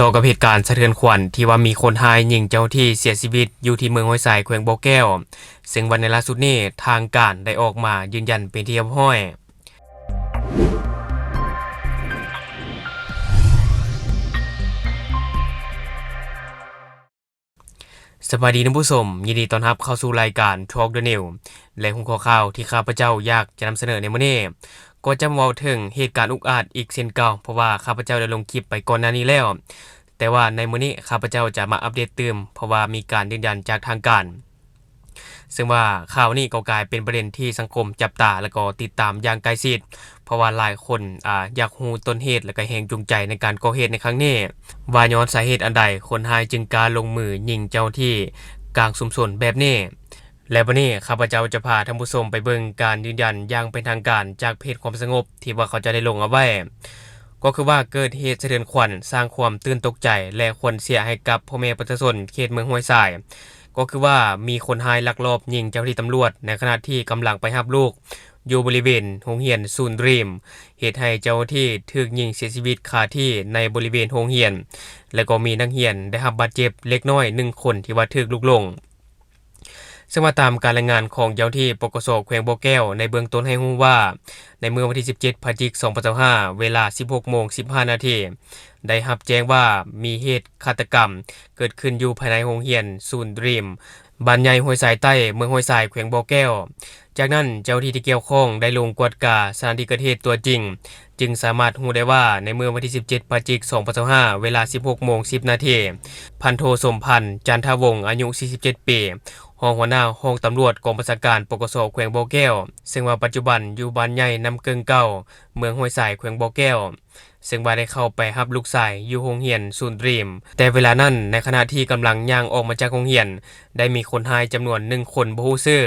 ຕໍ່ກັບເຫດການສະເທືອນຂວັນທີ່ວ່າມີຄົນຮ້າຍຍິງເຈົ້າໜ້າທີ່ເສຍຊີວິດຢູ່ທີ່ເມືອງຫ້ວຍຊາຍ ແຂວງບໍ່ແກ້ວ, ເຊິ່ງວ່າໃນລ່າສຸດນີ້ທາງການໄດ້ອອກມາຢືນຢັນເປັນທີ່ຮຽບຮ້ອຍ. ສະບາຍດີທ່ານຜູ້ຊົມ, ຍິນດີຕ້ອນຮັບເຂົ້າສູ່ລາຍການ Talk the News ແລະ ຫົວຂໍ້ຂ່າວທີ່ຂ້າພະເຈົ້າຢາກຈະນຳສະເໜີໃນມື້ນີ້ ກໍຈະມາເວົ້າເຖິງເຫດການອຸກອາດອີກເຊັ່ນເກົ່າ, ເພາະວ່າຂ້າພະເຈົ້າໄດ້ລົງຄລິບໄປກ່ອນໜ້ານີ້ແລ້ວ, ແຕ່ວ່າໃນມື້ນີ້ຂ້າພະເຈົ້າຈະມາອັບເດດຕື່ມ, ເພາະວ່າມີການຢືນຢັນຈາກທາງການ. ເຊິ່ງວ່າຂ່າວນີ້ກໍກາຍເປັນປະເດັນທີ່ສັງຄົມຈັບຕາ ແລະ ກໍຕິດຕາມຢ່າງໃກ້ຊິດ, ເພາະວ່າຫຼາຍຄົນ, ອາ, ຢາກຮູ້ຕົ້ນເຫດ ແລະ ກໍແຮງຈູງໃຈໃນການກໍ່ເຫດໃນຄັ້ງນີ້ ວ່າຍ້ອນສາເຫດອັນໃດຄົນຮ້າຍຈຶ່ງກ້າລົງມືຍິງເຈົ້າໜ້າທີ່ກາງຊຸມຊົນແບບນີ້. ແລະ ບັດນີ້ຂ້າພະເຈົ້າຈະພາທ່ານຜູ້ຊົມໄປເບິ່ງການຢືນຢັນຢ່າງເປັນທາງການຈາກເພຈຄວາມສະຫງົບ ທີ່ວ່າເຂົາເຈົ້າໄດ້ລົງເອົາໄວ້, ກໍຄືວ່າເກີດເຫດສະເທືອນຂວັນສ້າງຄວາມຕື່ນຕົກໃຈ ແລະ ຂວັນເສຍໃຫ້ກັບພໍ່ແມ່ປະຊາຊົນເຂດເມືອງຫ້ວຍຊາຍ, ກໍຄືວ່າມີຄົນຮ້າຍລັກລອບຍິງເຈົ້າໜ້າທີ່ຕຳຫຼວດ ໃນຂະນະທີ່ກຳລັງໄປຮັບລູກຢູ່ບໍລິເວນໂຮງຮຽນສູນດຣີມ, ເຮັດໃຫ້ເຈົ້າໜ້າທີ່ຖືກຍິງເສຍຊີວິດຄາທີ່ໃນບໍລິເວນໂຮງຮຽນ ແລະ ກໍມີນັກຮຽນໄດ້ຮັບບາດເຈັບເລັກນ້ອຍໜຶ່ງຄົນທີ່ວ່າຖືກລູກຫຼົງ. ເຊິ່ງວ່າຕາມການລາຍງານຂອງເຈົ້າໜ້າທີ່ ປກສ ແຂວງບໍ່ແກ້ວ ໃນເບື້ອງຕົ້ນໃຫ້ຮູ້ວ່າ ໃນມື້ວັນທີສິບເຈັດ ພະຈິກ ສອງພັນຊາວຫ້າ ເວລາ ສິບຫົກໂມງ ສິບຫ້ານາທີ ໄດ້ຮັບແຈ້ງວ່າມີເຫດຄາດຕະກຳເກີດຂຶ້ນຢູ່ພາຍໃນໂຮງຮຽນສູນດຣີມ ບ້ານໃຫຍ່ຫ້ວຍຊາຍໃຕ້ ເມືອງຫ້ວຍຊາຍ ແຂວງບໍ່ແກ້ວ. ຈາກນັ້ນເຈົ້າໜ້າທີ່ທີ່ກ່ຽວຂ້ອງໄດ້ລົງກວດກາສະຖານທີ່ເກີດເຫດຕົວຈິງ, ຈຶ່ງສາມາດຮູ້ໄດ້ວ່າ ໃນມື້ວັນທີສິບເຈັດ ພະຈິກ ສອງພັນຊາວຫ້າ ເວລາ ສິບຫົກໂມງ ສິບນາທີ ພັນໂທ ສົມພັນ ຈັນທະວົງ ອາຍຸ ສີ່ສິບເຈັດປີ, ຮອງຫົວໜ້າຫ້ອງຕຳຫຼວດກອງບັນຊາການ ປກສ ແຂວງບໍ່ແກ້ວ, ເຊິ່ງວ່າປັດຈຸບັນຢູ່ບ້ານໃຫຍ່ນ້ຳເກິ່ງເກົ່າ ເມືອງຫ້ວຍຊາຍ ແຂວງບໍ່ແກ້ວ, ເຊິ່ງວ່າໄດ້ເຂົ້າໄປຮັບລູກຊາຍຢູ່ໂຮງຮຽນສູນດຣີມ. ແຕ່ເວລານັ້ນ, ໃນຂະນະທີ່ກຳລັງຍ່າງອອກມາຈາກໂຮງຮຽນ, ໄດ້ມີຄົນຮ້າຍຈຳນວນໜຶ່ງຄົນບໍ່ຮູ້ຊື່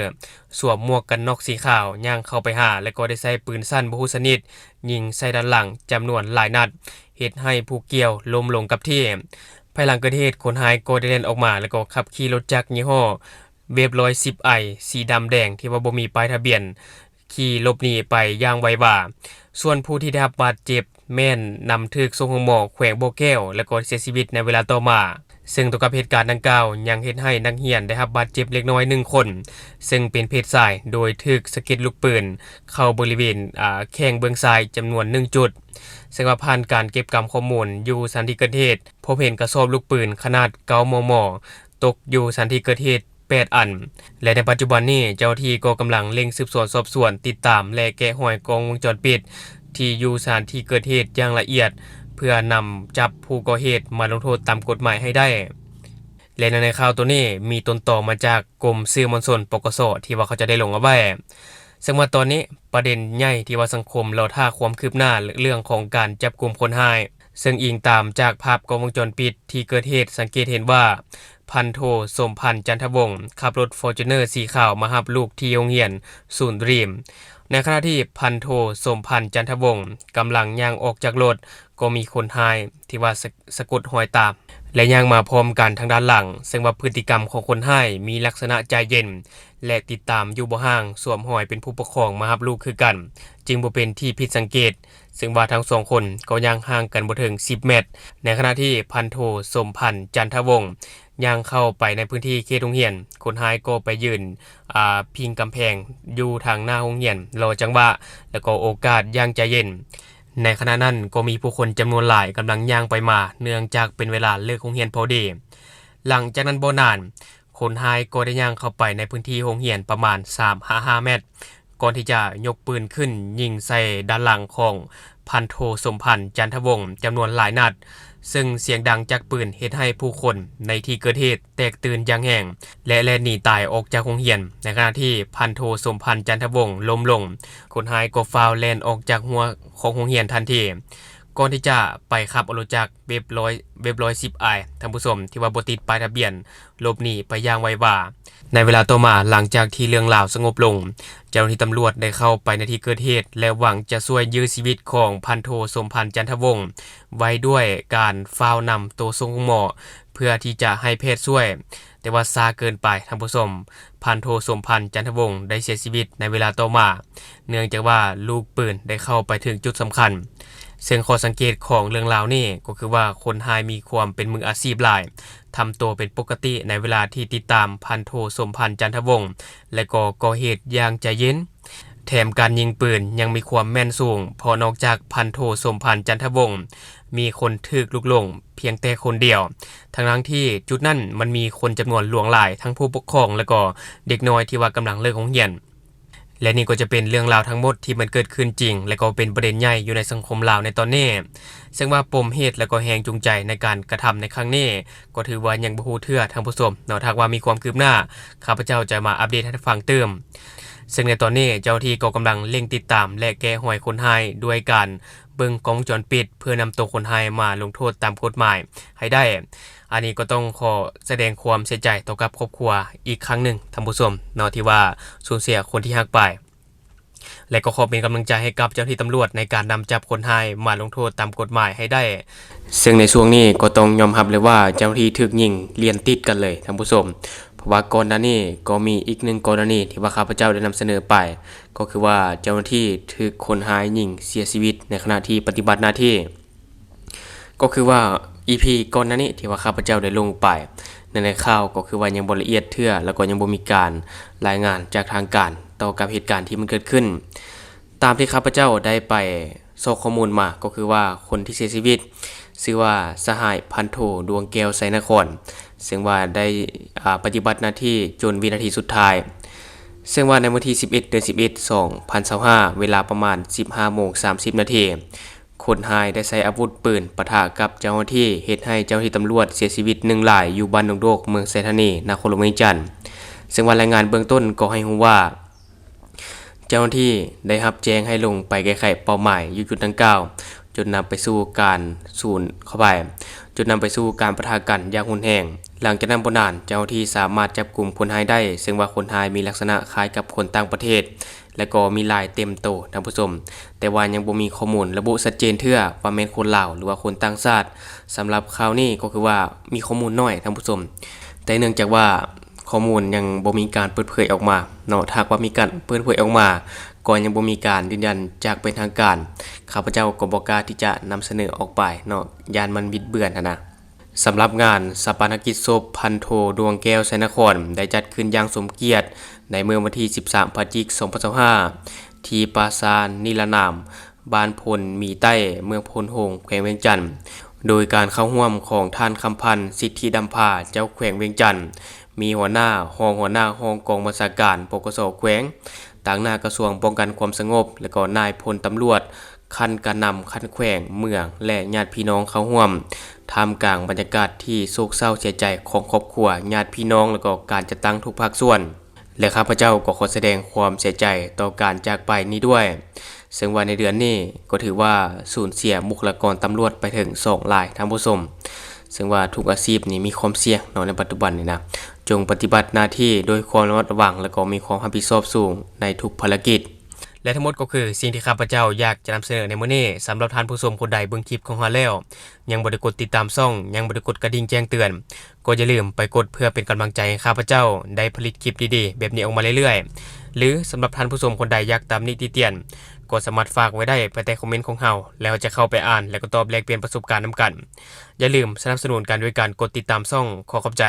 ສວມໝວກກັນນັອກສີຂາວ ຍ່າງເຂົ້າໄປຫາ ແລະ ກໍໄດ້ໃຊ້ປືນສັ້ນບໍ່ຮູ້ຊະນິດ ຍິງໃສ່ດ້ານຫຼັງຈຳນວນຫຼາຍນັດ, ເຮັດໃຫ້ຜູ້ກ່ຽວລົ້ມລົງກັບທີ່. ພາຍຫຼັງເກີດເຫດ, ຄົນຮ້າຍກໍໄດ້ແລ່ນອອກມາ ແລະ ກໍຂັບຂີ່ລົດຈັກຍີ່ຫໍ້ເວບຮ້ອຍສິບໄອ ສີດຳແດງ ທີ່ວ່າບໍ່ມີປ້າຍທະບຽນ, ຂີ່ຫຼົບໜີໄປຢ່າງໄວວາ. ສ່ວນຜູ້ທີ່ໄດ້ຮັບບາດເຈັບແມ່ນນຳຖືກສົ່ງໂຮງໝໍແຂວງບໍ່ແກ້ວ ແລະ ກໍເສຍຊີວິດໃນເວລາຕໍ່ມາ. ເຊິ່ງຕໍ່ກັບເຫດການດັ່ງກ່າວ ຍັງເຮັດໃຫ້ນັກຮຽນໄດ້ຮັບບາດເຈັບເລັກນ້ອຍໜຶ່ງຄົນ, ເຊິ່ງເປັນເພດຊາຍ, ໂດຍຖືກສະເກັດລູກປືນເຂົ້າບໍລິເວນ, ອາ, ແຂ້ງເບື້ອງຊ້າຍຈຳນວນໜຶ່ງຈຸດ. ເຊິ່ງວ່າຜ່ານການເກັບກຳຂໍ້ມູນຢູ່ສະຖານທີ່ເກີດເຫດ, ພົບເຫັນກະສອບລູກປືນຂະໜາດເກົ້າ ມມ ຕົກຢູ່ສະຖານທີ່ເກີດເຫດ ແປດອັນ ແລະ ໃນປັດຈຸບັນນີ້ ເຈົ້າໜ້າທີ່ກໍກຳລັງເລັ່ງສືບສວນສອບສວນ, ຕິດຕາມ ແລະ ແກະຮອຍກ້ອງວົງຈອນປິດທີ່ຢູ່ສະຖານທີ່ເກີດເຫດຢ່າງລະອຽດ ເພື່ອນຳຈັບຜູ້ກໍ່ເຫດມາລົງໂທດຕາມກົດໝາຍໃຫ້ໄດ້. ແລະ ໃນ ໃນຂ່າວໂຕນີ້ມີຕົ້ນຕໍມາຈາກກົມສື່ມວນຊົນ ປກສ ທີ່ວ່າເຂົາເຈົ້າໄດ້ລົງເອົາໄວ້. ເຊິ່ງວ່າຕອນນີ້ປະເດັນໃຫຍ່ທີ່ວ່າສັງຄົມລໍຖ້າຄວາມຄືບໜ້າເລື່ອງຂອງການຈັບກຸມຄົນຮ້າຍ, ເຊິ່ງອີງຕາມຈາກພາບກ້ອງວົງຈອນປິດທີ່ເກີດເຫດ ສັງເກດເຫັນວ່າ ພັນໂທ ສົມພັນ ຈັນທະວົງ ຂັບລົດຟໍຈູນເນີສີຂາວມາຮັບລູກທີ່ໂຮງຮຽນສູນດຣີມ. ໃນຂະນະທີ່ພັນໂທ ສົມພັນ ຈັນທະວົງ ກຳລັງຍ່າງອອກຈາກລົດ, ກໍມີຄົນຮ້າຍທີ່ວ່າສະ ສະກົດຮອຍຕາມ ແລະ ຍ່າງມາພ້ອມກັນທາງດ້ານຫຼັງ, ເຊິ່ງວ່າພຶດຕິກຳຂອງຄົນຮ້າຍມີລັກສະນະໃຈເຢັນ ແລະ ຕິດຕາມຢູ່ບໍ່ຫ່າງ, ສວມຮອຍເປັນຜູ້ປົກຄອງມາຮັບລູກຄືກັນ, ຈຶ່ງບໍ່ເປັນທີ່ຜິດສັງເກດ. ເຊິ່ງວ່າທັງສອງຄົນກໍຍ່າງຫ່າງກັນບໍ່ເຖິງສິບແມັດ. ໃນຂະນະທີ່ພັນໂທ ສົມພັນ ຈັນທະວົງ ຍ່າງເຂົ້າໄປໃນພື້ນທີ່ເຂດໂຮງຮຽນ, ຄົນຮ້າຍກໍໄປຢືນ, ອາ, ພິງກຳແພງຢູ່ທາງໜ້າໂຮງຮຽນ, ລໍຈັງຫວະ ແລະ ກໍໂອກາດຢ່າງໃຈເຢັນ. ໃນຂະນະນັ້ນກໍມີຜູ້ຄົນຈຳນວນຫຼາຍກຳລັງຍ່າງໄປມາ, ເນື່ອງຈາກເປັນເວລາເລີກໂຮງຮຽນພໍດີ. ຫຼັງຈາກນັ້ນບໍ່ນານ, ຄົນຮ້າຍກໍໄດ້ຍ່າງເຂົ້າໄປໃນພື້ນທີ່ໂຮງຮຽນປະມານສາມຫາຫ້າແມັດ, ກ່ອນທີ່ຈະຍົກປືນຂຶ້ນຍິງໃສ່ດ້ານຫຼັງຂອງພັນໂທ ສົມພັນ ຈັນທະວົງ ຈຳນວນຫຼາຍນັດ, ເຊິ່ງສຽງດັງຈາກປືນເຮັດໃຫ້ຜູ້ຄົນໃນທີ່ເກີດເຫດແຕກຕື່ນຢ່າງແຮງ ແລະ ແລ່ນໜີຕາຍອອກຈາກໂຮງຮຽນ. ໃນຂະນະທີ່ພັນໂທ ສົມພັນ ຈັນທະວົງ ລົ້ມລົງ, ຄົນຮ້າຍກໍຟ້າວແລ່ນອອກຈາກຮົ້ວຂອງໂຮງຮຽນທັນທີ, ກ່ອນທີ່ຈະໄປຂັບເອົາລົດຈັກເວບຮ້ອຍ ເວບຮ້ອຍສິບໄອ ທ່ານຜູ້ຊົມ, ທີ່ວ່າບໍ່ຕິດປ້າຍທະບຽນ ຫຼົບໜີໄປຢ່າງໄວວາ. ໃນເວລາຕໍ່ມາ, ຫຼັງຈາກທີ່ເລື່ອງລາວສະຫງົບລົງ, ເຈົ້າໜ້າທີ່ຕຳຫຼວດໄດ້ເຂົ້າໄປໃນທີ່ເກີດເຫດ ແລະ ຫວັງຈະຊ່ວຍຢື້ຊີວິດຂອງພັນໂທ ສົມພັນ ຈັນທະວົງ ໄວ້ດ້ວຍການຟ້າວນຳໂຕສົ່ງໂຮງໝໍ ເພື່ອທີ່ຈະໃຫ້ແພດຊ່ວຍ, ແຕ່ວ່າຊ້າເກີນໄປ, ທ່ານຜູ້ຊົມ, ພັນໂທ ສົມພັນ ຈັນທະວົງ ໄດ້ເສຍຊີວິດໃນເວລາຕໍ່ມາ, ເນື່ອງຈາກວ່າລູກປືນໄດ້ເຂົ້າໄປເຖິງຈຸດສຳຄັນ. ເຊິ່ງຂໍ້ສັງເກດຂອງເລື່ອງລາວນີ້ກໍຄືວ່າ ຄົນຮ້າຍມີຄວາມເປັນມືອາຊີບຫຼາຍ, ທຳຕົວເປັນປົກກະຕິໃນເວລາທີ່ຕິດຕາມພັນໂທ ສົມພັນ ຈັນທະວົງ ແລະກໍກໍ່ເຫດຢ່າງໃຈເຢັນ. ແຖມການຍິງປືນຍັງມີຄວາມແມ່ນສູງ, ເພາະນອກຈາກພັນໂທ ສົມພັນ ຈັນທະວົງ ມີຄົນຖືກລຸກຫຼົງພຽງແຕ່ຄົນດຽວ, ທັງໆທີ່ຈຸດນັ້ນມັນມີຄົນຈຳນວນຫຼວງຫຼາຍ, ທັງຜູ້ປົກຄອງ ແລະກໍເດັກນ້ອຍທີ່ວ່າກຳລັງເລີກໂຮງຮຽນ. ແລະນີ້ກໍຈະເປັນເລື່ອງລາວທັງໝົດທີ່ມັນເກີດຂຶ້ນຈິງ ແລະກໍເປັນປະເດັນໃຫຍ່ຢູ່ໃນສັງຄົມລາວໃນຕອນນີ້. ເຊິ່ງວ່າປົມເຫດ ແລະກໍແຮງຈູງໃຈໃນການກະທຳໃນຄັ້ງນີ້ ກໍຖືວ່າຍັງບໍ່ຮູ້ເທື່ອທ່ານຜູ້ຊົມເນາະ. ຖ້າຫາກວ່າມີຄວາມຄືບໜ້າ ຂ້າພະເຈົ້າຈະມາອັບເດດໃຫ້ຟັງຕື່ມ. ເຊິ່ງໃນຕອນນີ້ເຈົ້າໜ້າທີ່ກໍກຳລັງເລັ່ງຕິດຕາມ ແລະແກະຮອຍຄົນຮ້າຍດ້ວຍການເບິ່ງກ້ອງວົງຈອນປິດ ເພື່ອນຳຕົວຄົນຮ້າຍມາລົງໂທດຕາມກົດໝາຍໃຫ້ໄດ້. ອັນນີ້ກໍຕ້ອງຂໍສະແດງຄວາມເສຍໃຈຕໍ່ກັບຄອບຄົວອີກຄັ້ງໜຶ່ງທ່ານຜູ້ຊົມເນາະ ທີ່ວ່າສູນເສຍຄົນທີ່ຮັກໄປ ແລະກໍຂໍເປັນກຳລັງໃຈໃຫ້ກັບເຈົ້າໜ້າທີ່ຕຳຫຼວດໃນການນຳຈັບຄົນຮ້າຍມາລົງໂທດຕາມກົດໝາຍໃຫ້ໄດ້. ເຊິ່ງໃນຊ່ວງນີ້ກໍຕ້ອງຍອມຮັບເລີຍວ່າເຈົ້າໜ້າທີ່ຖືກຍິງລຽນຕິດກັນເລີຍທ່ານຜູ້ຊົມ, ເພາະວ່າກ່ອນໜ້ານີ້ກໍມີອີກໜຶ່ງກໍລະນີທີ່ວ່າຂ້າພະເຈົ້າໄດ້ນຳສະເໜີໄປ ກໍຄືວ່າເຈົ້າໜ້າທີ່ຖືກຄົນຮ້າຍຍິງເສຍຊີວິດໃນຂະນະທີ່ປະຕິບັດໜ້າທີ່. ກໍຄືວ່າ ອີພີ ກ່ອນໜ້ານີ້ທີ່ວ່າຂ້າພະເຈົ້າໄດ້ລົງໄປໃນ ໃນຂ່າວ ກໍຄືວ່າຍັງບໍ່ລະອຽດເທື່ອ ແລ້ວກໍຍັງບໍ່ມີການລາຍງານຈາກທາງການຕໍ່ກັບເຫດການທີ່ມັນເກີດຂຶ້ນ. ຕາມທີ່ຂ້າພະເຈົ້າໄດ້ໄປຊອກຂໍ້ມູນມາ ກໍຄືວ່າຄົນທີ່ເສຍຊີວິດຊື່ວ່າ ສະຫາຍພັນໂທ ດວງແກ້ວ ໄຊນະຄອນ ເຊິ່ງວ່າໄດ້ ອາ ປະຕິບັດໜ້າທີ່ຈົນວິນາທີສຸດທ້າຍ. ເຊິ່ງວ່າໃນວັນທີສິບເອັດ ເດືອນສິບເອັດ ສອງພັນຊາວຫ້າ ເວລາປະມານສິບຫ້າໂມງສາມສິບນາທີ ຄົນຮ້າຍໄດ້ໃຊ້ອາວຸດປືນປະທະກັບເຈົ້າໜ້າທີ່ ເຮັດໃຫ້ເຈົ້າໜ້າທີ່ຕຳຫຼວດເສຍຊີວິດໜຶ່ງລາຍ ຢູ່ບ້ານດົງໂດກ ເມືອງໄຊທານີ ນະຄອນຫຼວງວຽງຈັນ. ເຊິ່ງວ່າລາຍງານເບື້ອງຕົ້ນກໍໃຫ້ຮູ້ວ່າ ເຈົ້າໜ້າທີ່ໄດ້ຮັບແຈ້ງໃຫ້ລົງໄປແກ້ໄຂເປົ້າໝາຍຢູ່ຈຸດດັ່ງກ່າວ ຈົນນຳໄປສູ່ການສູນ ຂໍອະໄພ ຈົນນຳໄປສູ່ການປະທະກັນຢ່າງຮຸນແຮງ. ຫຼັງຈາກນັ້ນບໍ່ນານ ເຈົ້າໜ້າທີ່ສາມາດຈັບກຸມຄົນຮ້າຍໄດ້ ເຊິ່ງວ່າຄົນຮ້າຍມີລັກສະນະຄ້າຍກັບຄົນຕ່າງປະເທດ ແລະກໍມີລາຍເຕັມໂຕທ່ານຜູ້ຊົມ, ແຕ່ວ່າຍັງບໍ່ມີຂໍ້ມູນລະບຸຊັດເຈນເທື່ອວ່າແມ່ນຄົນລາວ ຫຼືວ່າຄົນຕ່າງຊາດ. ສຳລັບຂ່າວນີ້ກໍຄືວ່າມີຂໍ້ມູນໜ້ອຍທ່ານຜູ້ຊົມ, ແຕ່ເນື່ອງຈາກວ່າຂໍ້ມູນຍັງບໍ່ມີການເປີດເຜີຍອອກມາເນາະ, ຖ້າຫາກວ່າມີການເປີດເຜີຍອອກມາ ກໍຍັງບໍ່ມີການຢືນຢັນຈາກເປັນທາງການ, ຂ້າພະເຈົ້າກໍບໍ່ກ້າທີ່ຈະນຳສະເໜີອອກໄປເນາະ, ຢ້ານມັນບິດເບືອນຫັ້ນນະ. ສຳລັບງານຊາປະນະກິດສົບພັນໂທ ດວງແກ້ວ ໄຊນະຄອນ ໄດ້ຈັດຂຶ້ນຢ່າງສົມກຽດໃນມື້ວັນທີສິບສາມ ພະຈິກ ສອງພັນຊາວຫ້າ ທີ່ປາສາດນິລະນາມ ບ້ານໂພນມີໃຕ້ ເມືອງໂພນໂຮງ ແຂວງວຽງຈັນ, ໂດຍການເຂົ້າຮ່ວມຂອງທ່ານ ຄຳພັນ ສິດທິດຳພາ ເຈົ້າແຂວງວຽງຈັນ, ມີຫົວໜ້າ, ຮອງຫົວໜ້າຫ້ອງກອງບັນຊາການ ປກສ ແຂວງ, ຕາງໜ້າກະຊວງປ້ອງກັນຄວາມສະຫງົບ ແລະກໍນາຍພົນຕຳຫຼວດ ຂັ້ນການນຳຂັ້ນແຂວງ, ເມືອງ ແລະ ຍາດພີ່ນ້ອງເຂົ້າຮ່ວມ, ທ່າມກາງບັນຍາກາດທີ່ໂສກເສົ້າເສຍໃຈຂອງຄອບຄົວ, ຍາດພີ່ນ້ອງ ແລະກໍການຈັດຕັ້ງທຸກພາກສ່ວນ. ແລະ ຂ້າພະເຈົ້າກໍຂໍສະແດງຄວາມເສຍໃຈຕໍ່ການຈາກໄປນີ້ດ້ວຍ. ເຊິ່ງວ່າໃນເດືອນນີ້ກໍຖືວ່າສູນເສຍບຸກຄະລາກອນຕຳຫຼວດໄປເຖິງສອງລາຍ, ທ່ານຜູ້ຊົມ. ເຊິ່ງວ່າທຸກອາຊີບນີ້ມີຄວາມສ່ຽງເນາະ ໃນປັດຈຸບັນນີ້ນະ. ຈົ່ງປະຕິບັດໜ້າທີ່ດ້ວຍຄວາມລະມັດລະວັງ ແລະກໍມີຄວາມຮັບຜິດຊອບສູງໃນທຸກພາລະກິດ. ແລະ ທັງໝົດກໍຄືສິ່ງທີ່ຂ້າພະເຈົ້າຢາກຈະນຳສະເໜີໃນມື້ນີ້. ສຳລັບທ່ານຜູ້ຊົມຄົນໃດເບິ່ງຄລິບຂອງເຮົາແລ້ວ ຍັງບໍ່ໄດ້ກົດຕິດຕາມຊ່ອງ, ຍັງບໍ່ໄດ້ກົດກະດິ່ງແຈ້ງເຕືອນ, ກໍຢ່າລືມໄປກົດເພື່ອເປັນກຳລັງໃຈໃຫ້ຂ້າພະເຈົ້າໄດ້ຜະລິດຄລິບດີໆແບບນີ້ອອກມາເລື້ອຍໆ. ຫຼື ສຳລັບທ່ານຜູ້ຊົມຄົນໃດຢາກຕຳໜິຕິຕຽນ, ກໍສາມາດຝາກໄວ້ໄດ້ພາຍໃຕ້ຄອມເມັນຂອງເຮົາ, ແລ້ວເຮົາຈະເຂົ້າໄປອ່ານ ແລະ ກໍຕອບແລກປ່ຽນປະສົບການນຳກັນ. ຢ່າລືມສະໜັບສະໜູນກັນດ້ວຍການກົດຕິດຕາມຊ່ອງ. ຂໍຂອບໃຈ.